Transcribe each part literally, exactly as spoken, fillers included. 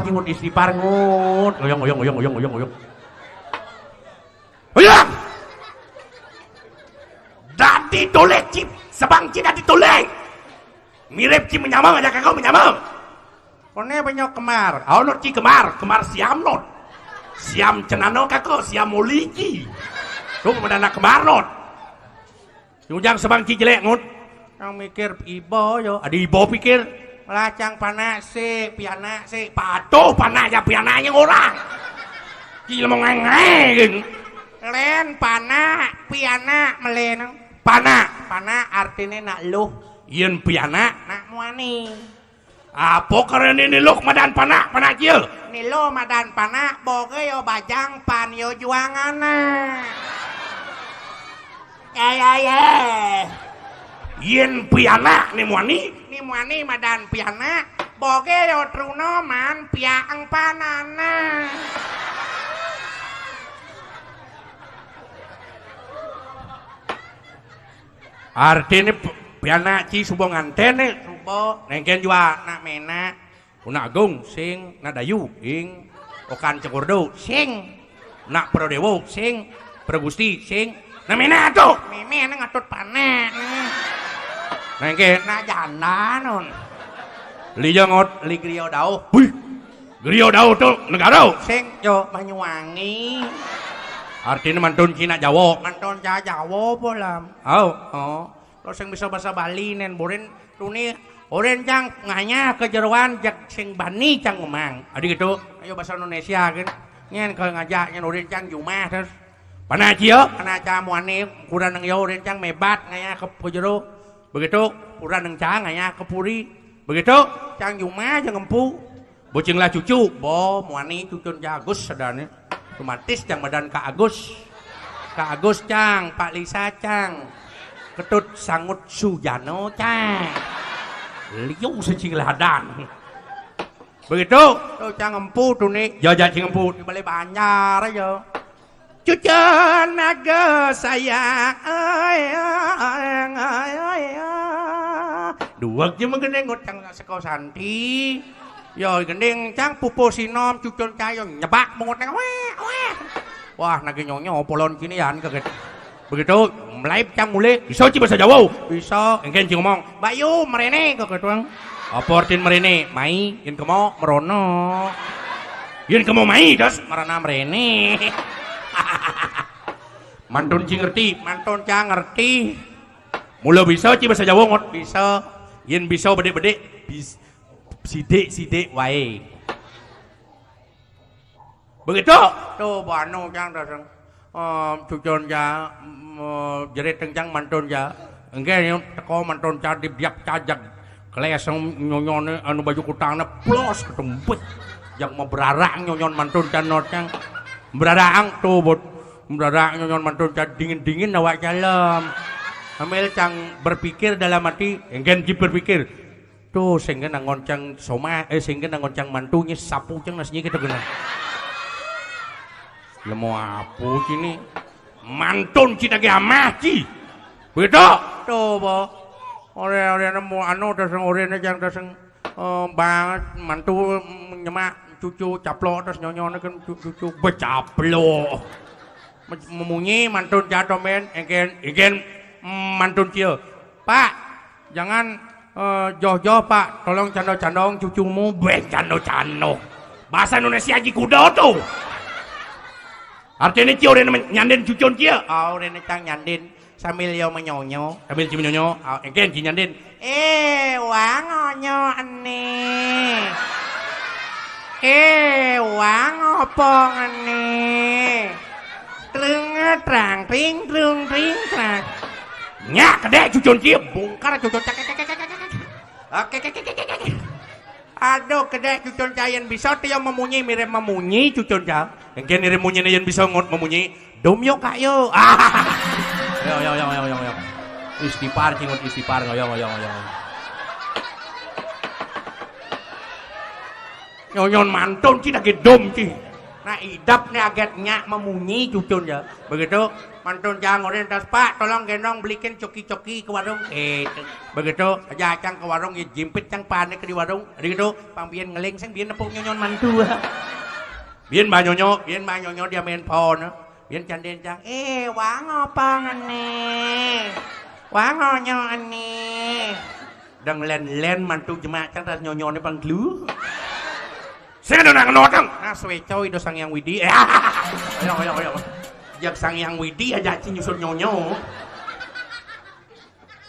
Ngut istighfar ngut. Oyong, oyong, oyong, oyong, oyong, oyong. Oyong. Dadi tolek ci, sebang ci dadi tolek. Mirip ci menyameng aja kagak menyameng. Kone banyak kemar. Aonot ci kemar, kemar siam not. Siam cenano kako, siam moliki. Tuh pada anak kemar not. Ujang sebang ci jelek ngut. Yang mikir ibo yo. Ada ibo pikir. Lacang panak sik, pianak sik. Patuh panak ya pianaknya orang. Ci lemong ngengeng. Len panak, pianak melen. Panak. Panak artinya nak luh. Yen pianak. Nak muani. Apa karena ini luh madan panak, panak cie? Nilo madan panak, boge yo bajang pan yo juangana. Ya, ya, ya. Yen pianak ni muani? Ni muani madan pianak, boge yo truno man piaeng panana. Artine p-, pianak ci suba ngantene. Suba. Nengken jua nak menak. Unak Agung, sing. Nak Dayu, ing. Okan Cengkurdu, sing. Nak Pradewa, sing. Pragusti, sing. Nak menak tu. Meme nang atut panek. Nengken. Nak janda nun. Li jangot, li griya dauh. Wih. Griya dauh tu negara. Sing, yo, Banyuwangi. Artine mantun Cina Jawa. Mantun Cina Jawa polam. Au, oh. Lo sing bisa bahasa Bali nen borin tuni orin cang nganyah ke jeroan jak sing bani cang ngomang. Adi gitu. Ayo bahasa Indonesia kan. Nyen ke ngajak nyen orin cang jumah terus. Pana cia? Pana ca muani kurang neng yo orin cang mebat nganyah ke, ke jero. Begitu kurang neng cang nganyah ke puri. Begitu cang jumah jang empu. Bocing lah cucu, bo muani cucun ja Agus sedane. Romantis cang madan Kak Agus. Kak Agus cang, Pak Lisa cang. Ketut sangut sujano cang. Liu secing ladan. Begitu, tu cang empu tu ni. Ya, ja cing empu. Di balai banjar aja. Cucun naga sayang. Duweg je menggendeng ngut cang seko santi. Ya gending cang pupuh sinom cucun cayo nyebak mengut neng weh, weh. Wah, nagi nyonyo polon kini yan kaget. Begitu, melaib cang mule, bisa ci bahasa Jawa? Bisa. Engken ci ngomong, "Bayu, merene," kaget tuang. Apa artin merene? Mai, yen kemo merono. Yen kemo mai, das merana merene. Mantun ci ngerti, mantun ca ngerti. Mula bisa ci bahasa Jawa ngot? Bisa. Yen bisa bedik-bedik, bis-, sidik-sidik wae. Begitu. Tuh, banu cang daseng. Eh, cucun ca, mm, jerit teng cang mantun ca. Engke teko mantun ca dip diap cajag. Keleseng nyonyone anu baju kutangnya plos ketempet. Yang mau berarang nyonyon mantun ca not cang. Berarang tuh, bot. Berarang nyonyon mantun ca dingin-dingin awak calem. Sambil cang berpikir dalam hati, engken ci berpikir. Tuh, sing kena ngoncang soma, eh, sing kena ngoncang mantunye sapu ceng nasnye kita kena. Lemo apu cini. Mantun ci dage amah ci. Begitu. Tuh, bo. Ore, ore nemu anu daseng orene jang daseng, eh, banget mantu nyemak cucu caplok terus nyonyone kan cu-, cucu becaplok. Me-, memunyi mantun jatuh men, engken, engken, mm, mantun cia. Pak, jangan, eh, joh-joh, Pak. Tolong cando-candong cucumu. Beh, cando-cando. Bahasa Indonesia aji kuda tuh. Artinya cia udah nyandin cucun cia. Oh, udah cang nyandin. Sambil yo menyonyo. Sambil ci menyonyo. Oh, engken ci nyandin. Eh, wang onyo ene. Eh, wang opo ngene. Trung, trang, tring, trung, tring, trang. Nyak, kedek cucun cie, bongkar cucun cak, cak, cak, cak, cak, cak. Oke, cak, cak, cak, cak, cak. Aduh, kedek cucun ca yen bisa, tia memunyi, mirip memunyi cucun ca. Engken mirip munyine yen bisa ngut memunyi. Dum yo, Kak, yo. Yo, yo, yo, yo, yo, yo. Istighfar, cingut istighfar, ngoyo, ngoyo, ngoyo. Nyonyon mantun, ci, dagi dum, ci. Idap nih aget nyak memunyi cucun ya. Begitu, mantun cang orin tas, "Pak, tolong gendong belikin coki-coki ke warung." Eh, begitu, aja cang ke warung, ya jimpit cang panik di warung. Begitu, pang bien ngeling sing bien nepuk nyonyon mantu. Bien ba nyonyo, bien ba nyonyo dia main phone. Bien canden cang, "Eh, wang apa ngene? Wang onyo ane?" Dang len-len mantu jemak cang tas nyonyone pang gelu. Sing ada nak noteng. Nah, suwe coy, do Sang Hyang Widi. Eh, ayo, ayo, ayo. Jak Sang Hyang Widi aja ci nyusul nyonyo.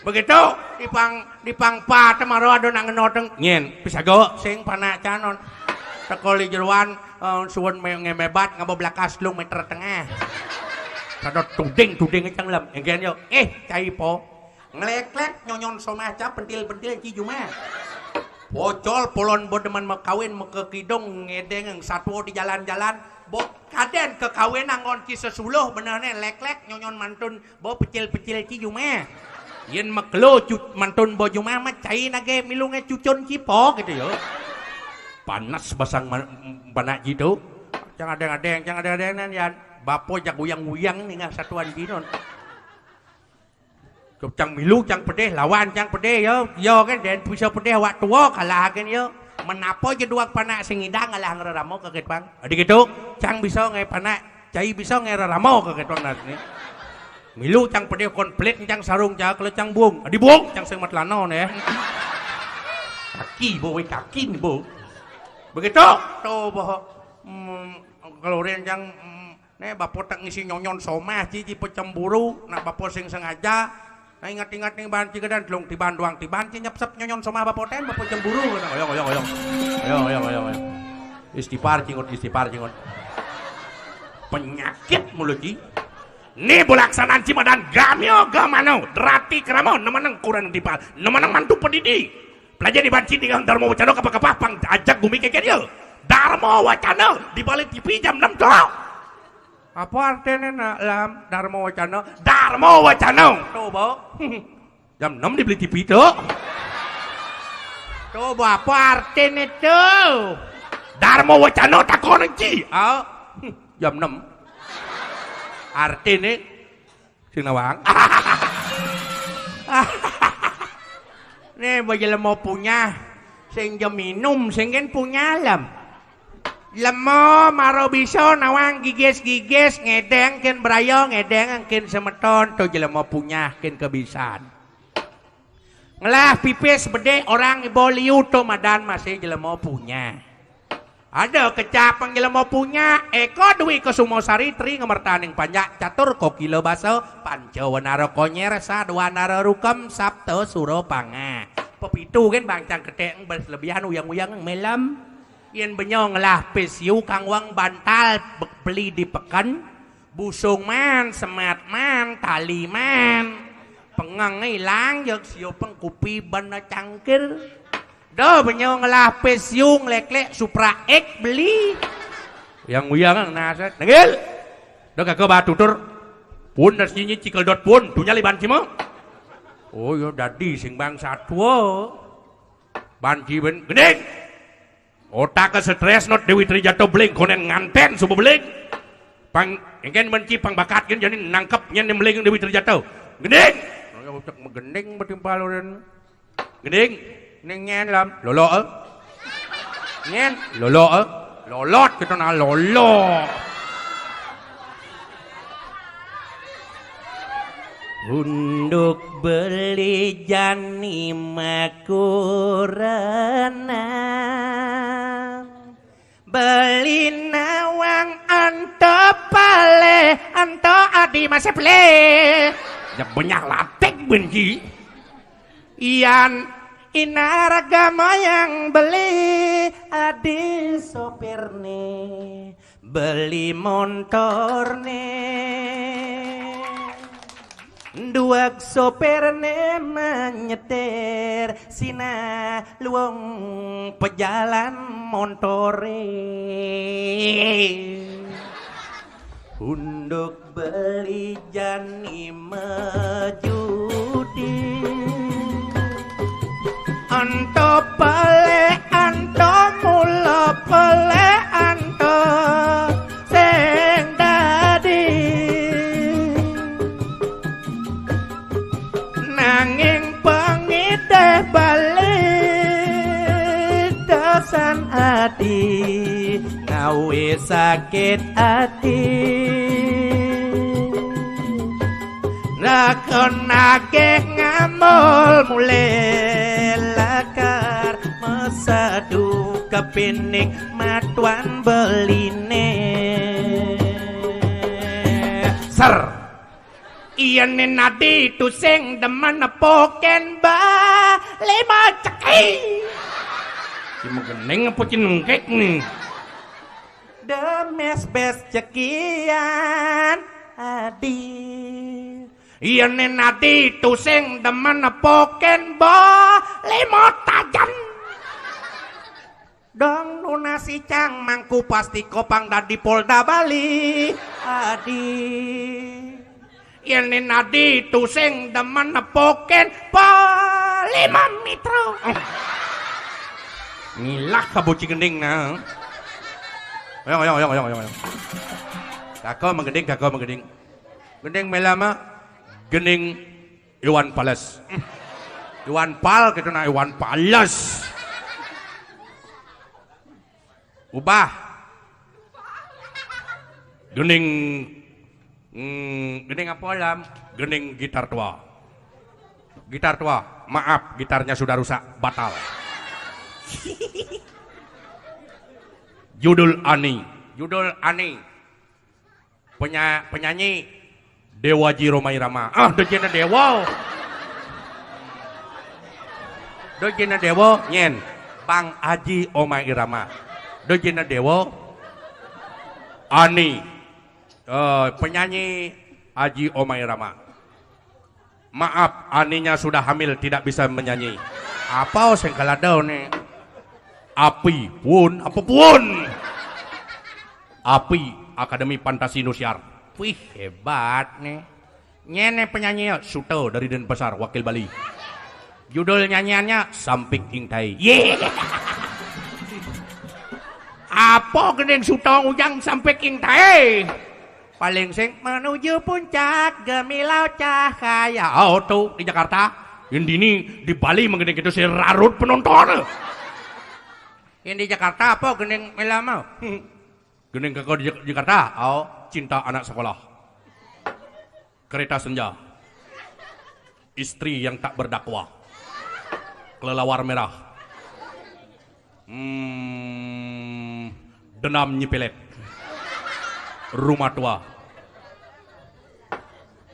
Begitu, di pang, di pang pat maro ada nak noteng. Nyen, pisago, sing panak canon. Teko li jeroan, eh, suwun me-, ngemebat, ngabo blakas telung meter tengah. Sadot tuding, tuding cang lem. Engken yo. Eh, cai po. Ngleklek nyonyon somah ca pentil-pentil ci jumah. Pocol polon bo demen mekawin mekekidung ngedeng satwo di jalan-jalan. Bo kaden kekawin anggon ci sesuluh benehne leklek nyonyon mantun bo pecil-pecil ci jumah. Yen mekelo cu-, mantun bo jumah mah cai nage milunge cucun ci po gitu yo. Panas basang ma-, panak ci tu. Cang adeng-adeng, cang adeng-adeng nan yan. Bapo jak uyang-uyang ningah satuan ci non. Cang milu, cang pedih, lawan cang pedih, yo. Yo kan, den bisa pedih awak tua, kalah kan, yo. Menapo je duak panak sing idang, kalah ngereramo ke ketwang. Adi gitu, cang bisa ngai panak, cai bisa ngai reramo ke ketwang nat ni. Milu cang pedih, kon pelit cang sarung, cang kalau cang buung. Adi buung, cang sing matlano ne. Kaki, bo, we, kaki ni, bo. Begitu, tuh, bo. Hmm, keluarin cang, hmm, Ne, bapo tak ngisi nyonyon somah, ci, ci pecemburu, nak bapo sing sengaja. Nah, ingat-ingat nih, ban ci gedan, telung tiban, duang tiban, ci nyepsep nyonyon somah bapo ten, bapo cemburu. Oyong, oyong, oyong. Oyong, oyong, oyong, oyong. Istighfar, cingut, istighfar, cingut. Penyakit mulut, ci. Nih, bulaksanan ci madan gamyo gamano, derati keramo, nemeneng kurang tipa, nemeneng mantu pedidi. Pelajar di banci dengan Darmo Wacana, kapa-kapa, pang ajak gumi keke dia. Darmo Wacana, di balik T V jam enam tuh. Apa artinya nak lam Darmo Wacana? Darmo Wacana. Tuh, bo. Jam enam dibeli T V tuh. Tuh, bo, apa artinya tuh? Darmo Wacana takon ci. Ah, jam enam. Artinya sing nawang. Nih, bo jelema punyah, sing je minum, sing ken punyah lem. Lemo maro bisa nawang gigis-gigis, ngedeng ken brayo, ngedeng ken semeton, to jelema punyah ken kebisan. Ngelah pipis bedik orang ibo liu to madan masih jelema punyah. Ada kecap pang jelema punyah, Eko Dwi Kesuma Sari, Tri Ngemertaning Panjak, Catur Kokila Basa, Panca Wanara Konyer, Sadwanara Rukem, Sapta Sura Pangah. Pepitu ken bangcang ketek, bes lebihan uyang-uyang melem. Yen benyo ngelah pis yu kang wang bantal be-, beli di peken, busung man, semat man, tali man. Pengeng ilang, jeg sio pengkupi bana cangkir. Do benyo ngelah pis yu ngleklek Supra X beli. Yang uyang naset. Nenggil. Do kagak batu tur. Pun das nyinyi cikel dot pun. Tunya liban cima. Oh, yo dadi sing bang satwa. Banci ben gending. Otak ke stres not Dewi Trijato beling konen nganten subuh beling. Pang engken menci pang bakat gen jani nangkep nyen beling Dewi Trijato. Gending. Otak megending betimpal urin. Gending. Ning nyen lam. Lolo, eh. Nyen. Lolo, eh. Lolot kita nah lolo. Unduk beli jani makurenan. Beli nawang anto pale, anto adi masih pele. Ya banyak latik benci. Ian inaraga moyang beli adi sopirne. Beli montorne. Duak sopirne menyetir sina luang pejalan montore. Unduk beli jani mejudi. Anto pale, anto mula pale, anto Wis sakit ati, ragon akeh ngamul, mulih lakar mesedu kepining matuan beline. Ser. Yen nadi tusing demen poken ba lima ceki. Ki megening apa cinengkek nih? Demes bes cekian adi. Yen nadi tusing demen poken ba lima tajan. Dong nunas icang mangku pasti kopang dadi Polda Bali. Adi. Yen nadi tusing demen nepoken pa lima mitra. Ngilah ka bocah gending nah. Ayo, ayo, ayo, ayo, ayo. Kako menggending, kako menggending. Gending melama, gending Iwan Pales. Iwan Pal gitu nah, Iwan Pales. Ubah. Gending, mm, gending apa, Lam? Gending gitar tua. Gitar tua, maaf, gitarnya sudah rusak, batal. Judul Ani. Judul Ani. Penya-, penyanyi Dewa Ji Rhoma Irama. Ah, dojena Dewa. Dojena Dewa, nyen. Bang Aji Rhoma Irama. Dojena Dewa. Ani. Eh, penyanyi Aji Rhoma Irama. Maaf, Aninya sudah hamil, tidak bisa menyanyi. Apa sing kalado nih? Api pun, apa pun? Api, Akademi Fantasi Indosiar. Wih, hebat nih. Nyene penyanyi ya, Suto dari Denpasar, wakil Bali. Judul nyanyiannya Sampik Ing Tae. Ye. Apa gending Suto Ujang Sampik Ing Tae? Paling sing menuju puncak gemilau cahaya. Oh, tuh di Jakarta. Yang dini di Bali menggending itu si rarut penonton. Yang di Jakarta apa gending melama? Gending keko di Jak-, Jakarta. Oh, cinta anak sekolah. Kereta senja. Istri yang tak berdakwah. Kelelawar merah. Hmm, dendam nyipelet. Rumah tua.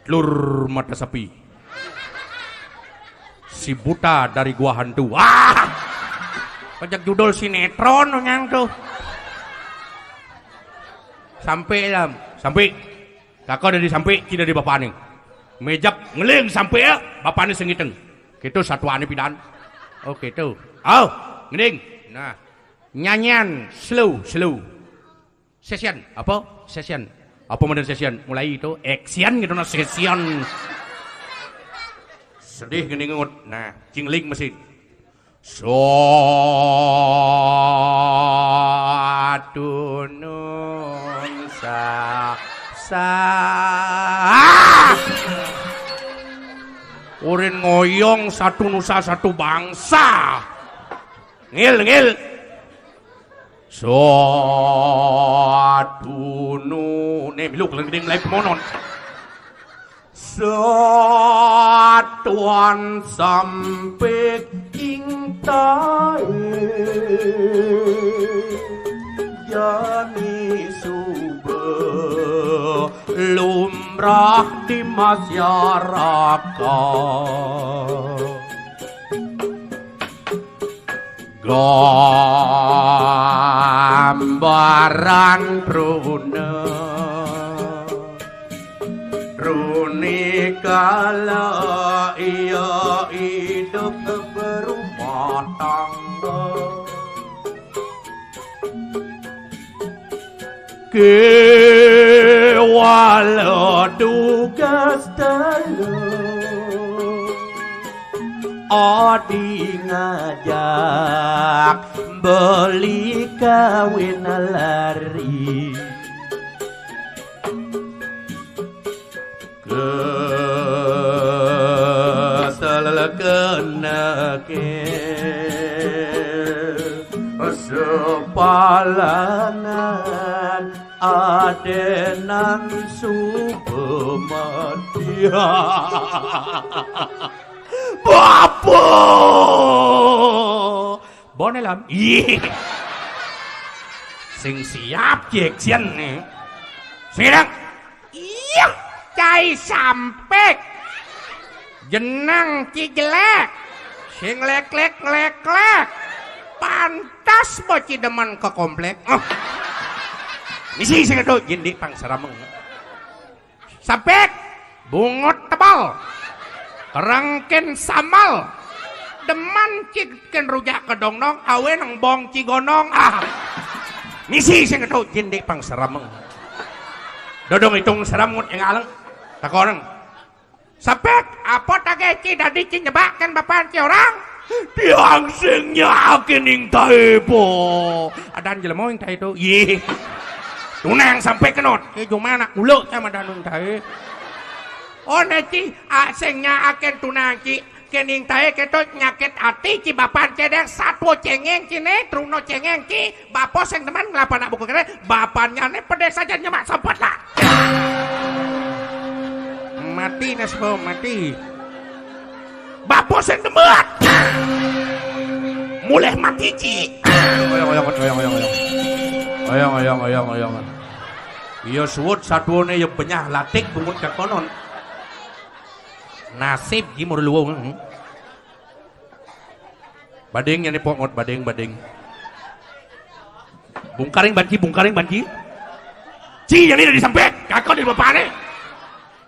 Telur mata sapi. Si buta dari gua hantu. Ah! Pajak judul sinetron nyang tuh. Sampai, Lam. Sampai. Kakak dari sampai, tidak di bapak nih. Mejap ngeling sampai ya, bapak nih sengiteng. Gitu satuan pidan. Oh, gitu. Oh, ngeling. Nah, nyanyian slow, slow. Session, apa? Session. Apa model session? Mulai itu action gitu nah, session. Sedih gini ngut. Nah, cingling mesin. Satu nun sa, sa. Ah! Urin ngoyong satu nusa satu bangsa. Ngil, ngil. Satu nun. Nih, milu, kalian gede mulai pemonon. Satuan sampik ing tae, jani suba lumrah di masyarakat. Gambaran pruna runi kala ia hidup berumah tangga. Kewala dugas telu adi ngajak beli kawin lari. Kesel kenake sepal Lanan adenan suba mati. Bapa! Bone lam. Ih. Sing siap, Jackson nih. Sing dang. Iya, cai sampik. Jenang ci jelek. Sing lek-lek nglek-lek. Pantas bo ci demen ke komplek. Oh. Misi sing itu jindi pang serameng. Sampik, bungut tebal. Kerengkin sambal. Demen ci ken rujak kedongnong, awe nang bong ci gondong. Ah. Misi sing itu jindi pang serameng. Dodong itung seramut yang aleng. Takoneng. Sampik, apa tage ci dadi ci nyebaken bapan ci orang? Tiang sing nyakin ing tae po. Adan jelema ing tae to. Yih. Tunang sampik kenot. Ke jumana ulo sama danung tae. Oh, ne ci, ah, sing nyakin tunang ci. Kening tae keto nyakit ati ci bapan cedek satwa cengeng cine, truno cengeng ci, bapa sing demen ngelapa anak buku kene, bapannya ne pedes aja nyemak sempet lah. Mati nes bo, mati. Bapa sing demen. Mulih mati ci. Oyong, oyong, oyong, oyong, oyong. Oyong, oyong, oyong, oyong. Iya suwud satwane ya benyah latik bungut kakonon. Nasib ki mur luwung. Bading nyane pongot, bading, bading. Bungkaring banci, bungkaring banci. Ci nyane dari sampek, kakon dari bapane.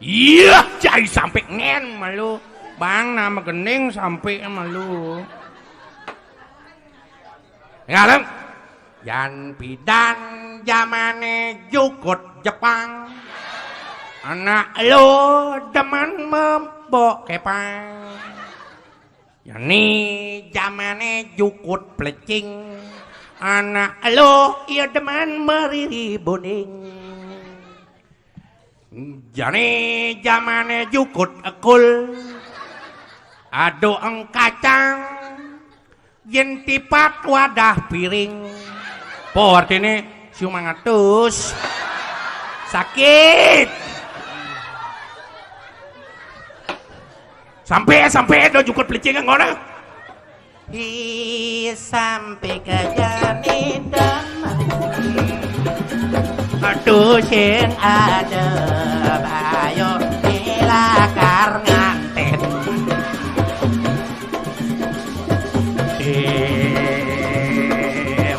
Iya, cai sampek ngen malu. Bang nama gending sampek malu. Ngalem. Yan pidan jamane jukut Jepang. Anak lo demen mebok kepang. Yani jamane jukut plecing. Anak lo iya demen meriri boning. Jane jamane jukut ekul. Ado engkacang. Yen tipat wadah piring. Po artine siu mangatus. Sakit. Sampai, sampai do jukut pelicing ngono. Hi sampai ke jani demen. Aduh sing ada bayo dilakar nganten.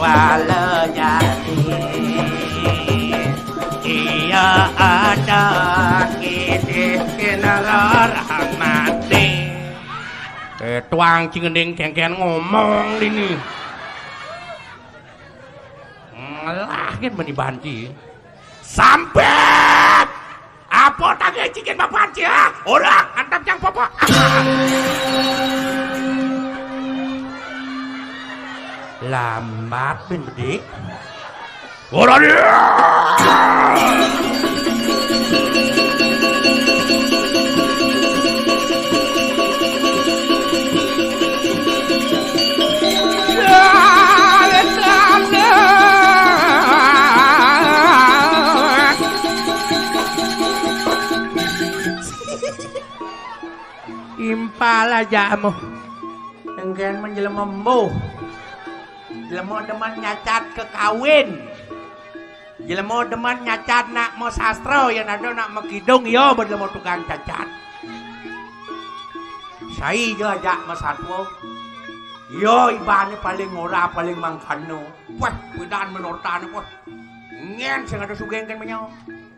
Wala jadi iya ada kini kinararang mati. Eh, tuang cingending kengken ngomong dini. Ngelah kan meni banci. Sampet! Apa tangge cikin bapanci, ha? Ora, antap jang popo. Lambat ben bedik. Ora dia. Impal aja mo. Engken menjelema embuh. Jelema demen nyacat kekawin. Jelema demen nyacat nak mo sastra, yen ada nak mo kidung, ya, ba jelema tukang cacat. Sai ja ajak mo satwa. Ya, ibane paling ora, paling mangkana. Wah, wedan menortane, wah. Ngen sing ada sugih kan menyo.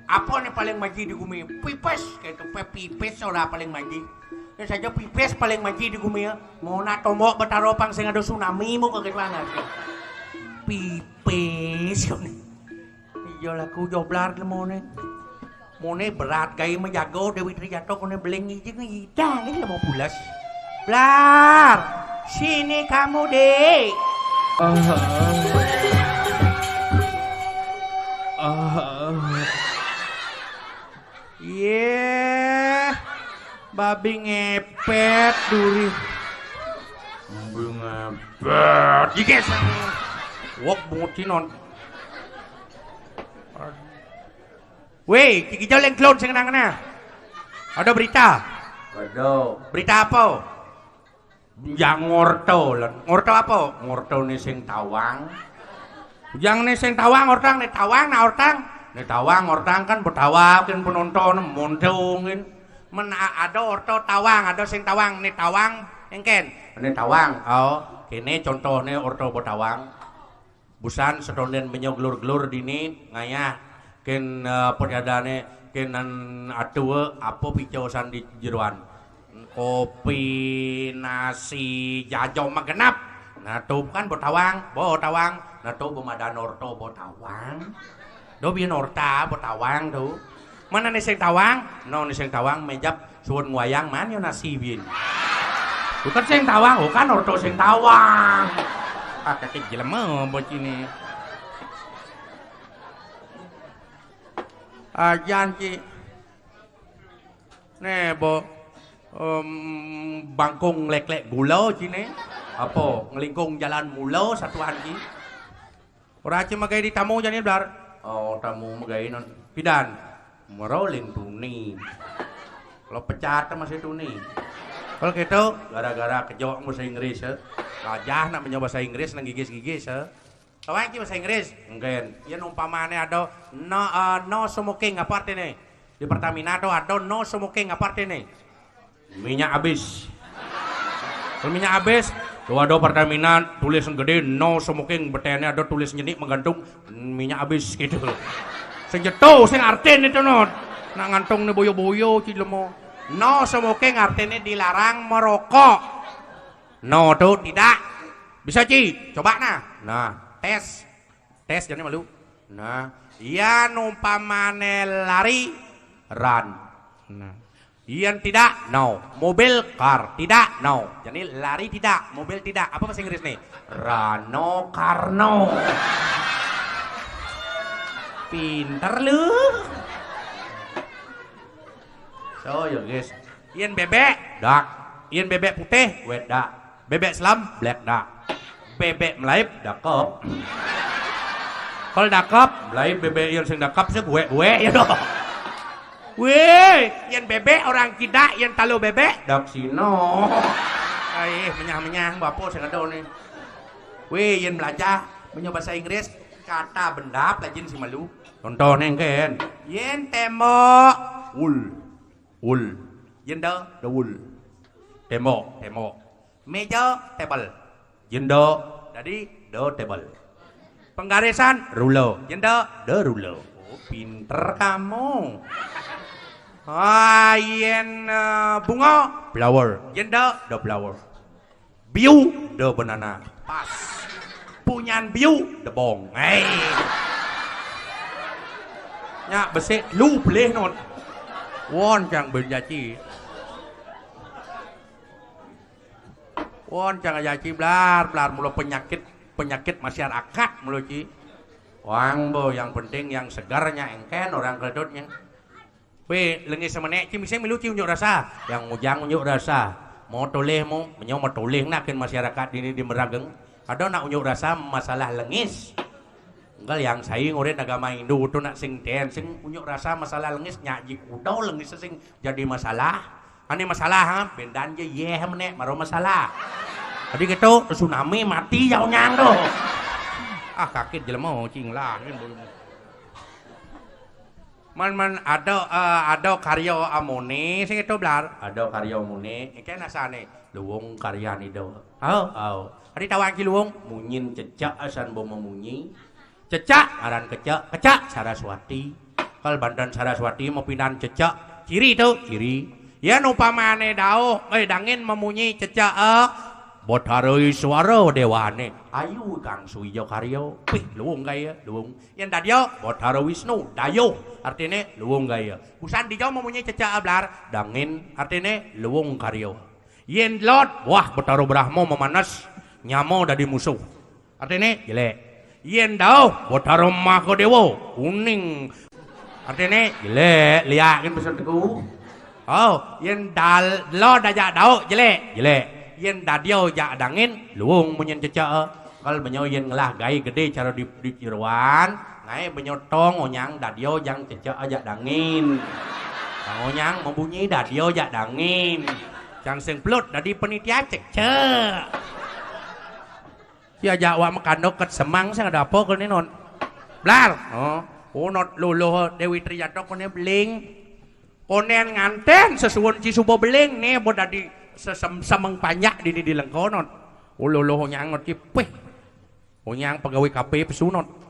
Apa ne paling maji di gumi? Pipis, kayak pe pipis ora paling maji. Ya saja pipis paling maji di gumi ya. Mau nak tombok Betara pang sing ada tsunami mau kaget banget. Pipis kau ni. Iya laku joblar lemone. Mone berat gaya menjaga Dewi Trijanto kone beling iji ngidah ni lemo pulas. Blar, sini kamu, Dek. Ah, ah. Yeh, babi ngepet duri. Babi ngepet. Jiges. Wok bungut cinon. Wéh, Cik Ijo lén telun sing nang kéné. Ada berita? Ada. Berita apa? Yang ngorta, Lén. Ngorta apa? Ngortané sing tawang. Yang né sing tawang, ortang, né tawang, nah ortang. Né tawang, ortang kan betawa, kan penonton, montongin. Men a- ada orta tawang, ada sing tawang, né tawang, engkén. Né tawang, oh, kéné contohné orta betawa. Busan setondén menyo gelur-gelur dini ngayah kén, eh, apa diadané kén nan atua apa picosan di jeroan. Kopi, nasi, jajo mah genep. Nah, to kan botawang, botawang. Nah, to bemadan orta botawang. Do bieu orta botawang to. Mana né sing tawang? No né sing tawang méjab suun wayang man yo nasi bin. Bukan sing tawang, bukan orta sing tawang. Ah, kaki jelema bocine. Ajan, Ci. Né, bo. Em, bangkung lék-lék gula, Ci, né. Apa? Ngelingkung jalan mula satuan, Ci. Ora, Ci, magaé di tamu jani, Blar. Oh, tamu magaé non. Pidan. Merolin tuni. Kalau pecat masih tuni. Kalau gitu, gara-gara kejok bahasa Inggris, ya. Gajah nak menyo bahasa Inggris nang gigis-gigis, ya. Tawang Ci bahasa Inggris? Enggak. Ya, umpamané ada no, eh, no smoking, apa artiné? Di Pertamina tuh ada no smoking, apa artiné? Minyak habis. Kalau minyak habis, tuh ada Pertamina tulis gedé no smoking, beténé ada tulis nyenik menggantung minyak habis gitu. Sing jeto sing artin itu no. Nak ngantung né boyo-boyo Ci lemo. No smoking artiné dilarang merokok. No tuh tidak. Bisa Ci, coba nah. Nah, tes. Tes jani malu. Nah, iya umpamané lari, run. Nah, iya tidak, no. Mobil, car, tidak, no. Jadi lari tidak, mobil tidak. Apa bahasa Inggris nih? Rano Karno. Pinter lu. So, ya guys. Yén bébék, dak. Yén bébék putih, wét dak. Bébék selem, blék dak. Bébék melaib, dakep. Kalau dakep, melaib bébék yén sing dakep sih guék-guék ya doh. Wéh, yén bébék orang kidak, yén talu bébék, dak sino. Ai, menyah-menyah, bapo sing ada nih. Wéh, yén belajar, menyo bahasa Inggris, kata bendap lajin si malu. Contohné engkén. Yén tembok, ul. Ul. Yén da, da ul. Tembok, tembok. Méja, table. Yén da, dadi da table. Penggarisan, ruler. Yén da, da ruler. Oh, pinter kamu. Ah, yén, eh, bunga, flower. Yén da, da flower. Biu, da banana. Pas. Punyan biu, da bong. Héi. Nyak besik lu pelih non. Won cang benjaci. Won cang jaci blar, blar mula penyakit, penyakit masyarakat mula Ci. Wang bo, yang penting yang segarnya engkén orang keledutnya. Wéh, lengis semenek, Ci, misi milu Ci unjuk rasa. Yang ngujang unjuk rasa. Mau toleh mau, menyo mau toleh nak kén masyarakat dini di Merageng. Ada nak unjuk rasa masalah lengis. Enggal yang sai ngurin agama Hindu tu nak sing ten, sing unjuk rasa masalah lengis, nyak ji kudo lengis sing jadi masalah. Ané masalah, ha? Bendan je yeh menek, baru masalah. Tadi gitu, tsunami mati jauh nyang tu. Ah, kakit jelema, cing lah. Man, man, ada, eh, ada karya amoné, sing itu blar. Ada karya amoné, engkén asané. Luwung karya Ida. Au, au. Adi tawang Ci Luwung, munyin cecak asan bo mamunyi. Cecak, ngaran kecak, kecak Saraswati. Kal banten Saraswati, mapinan cecak, ciri tu, ciri. Yén umpamané dauh, eh, dangin mamunyi cecak, eh, Batara Iswara déwané. Ayu kang suwija karya. Pih, luwung gaya, luwung. Yén dadia, Batara Wisnu, dayuh. Artiné, luwung gaya. Busan dija mamunyi cecak, eh, blar, dangin. Artiné, luwung karya. Yén lot, wah, Batara Brahma mamanes, nyama dadi musuh. Artiné, jelék. Yén dauh, Batara Mahadéwa, kuning. Artiné, jelék, liak kan pesan teku. Oh, yén dal, lo dajak dauh, jelék, jelék. Yén dadia jak dangin, luwung munyin cecak. Kal menyo yén ngelah gai gedé cara di, di jeroan, Ae benyotong onyang dadio jang cecek aja dangin. Kang onyang membunyi dadio aja dangin. Jang sing pelut dadi penitia cecek. Si aja awak makandok ket semang sing ada apa kene non. Blar. Oh, oh not luluh Dewi Trijanto kene beling. Konen nganten sesuwun ci suba beling ne bo dadi sesem semeng panjak dini di lengkonon. Ululuh onyang ngot ki peh. Onyang pegawai K P pesunut.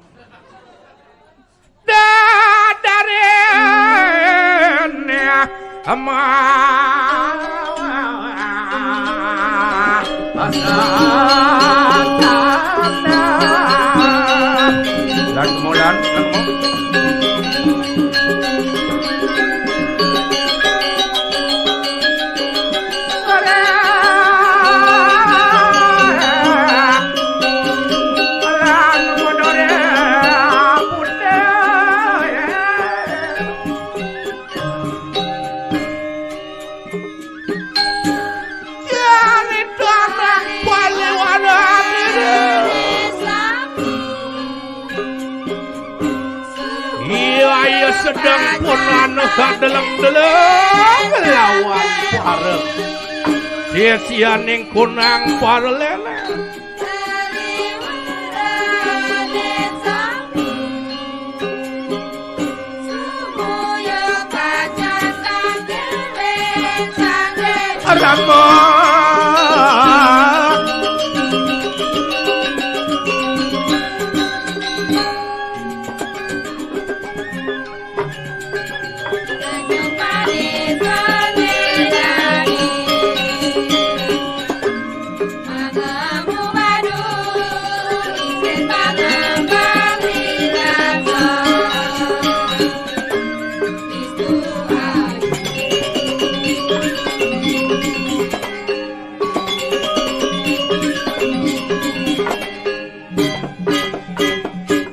Dadaren ama. Lan mulan. Iya, iya sedang pun anu sadeleng-deleng lawan parek. Sia-sianing kunang parelele. Rama.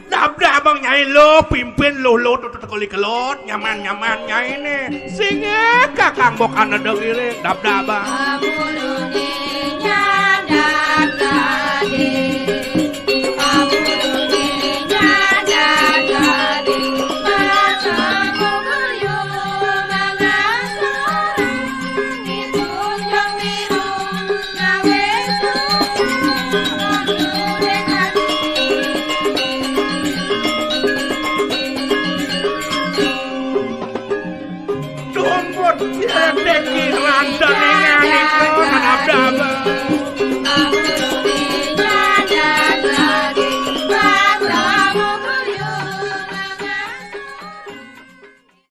Dabda abang nyai lo pimpin lo lo tu tu kali kelot nyaman nyaman nyai ne. Singa kakang bok ana dong iring dabda abang. Dumput pikiran dan